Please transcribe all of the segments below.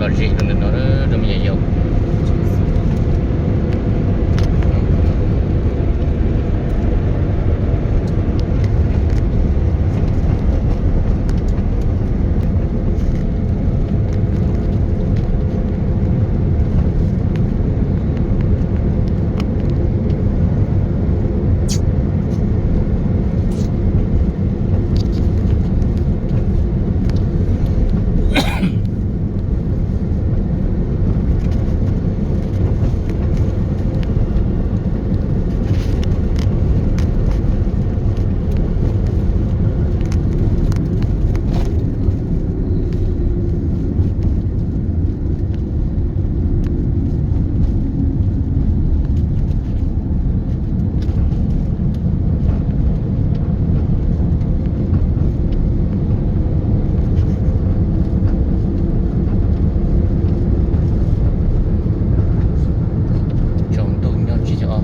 Lom zem rau ntawm no, rau me nyuam yaus. Tsaus ntuj nyob tsis yog.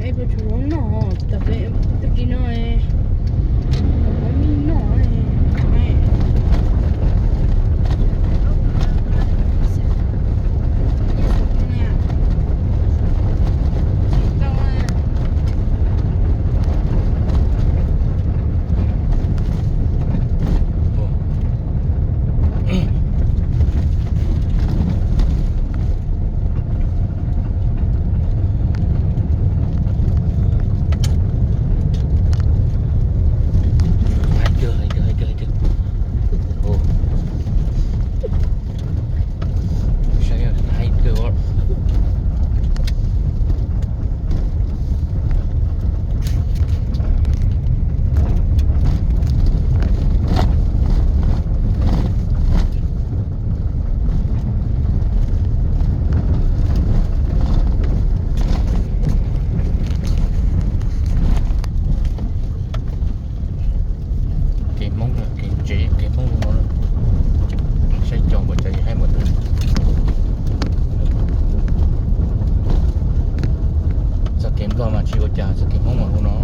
Peb puas tsum ua noj, tam sim no, tam sim no, kom peb noj. Hais kiag, hais kiag, hais kiag, hais kiag. Saib hais kiag. Kev Hmoob, kev tsev kev Hmoob no, saib cov npaum cas yus hais npaum twg. Txoj kev Nplog mas tsis ua cas, txoj kev Hmoob mas hu no.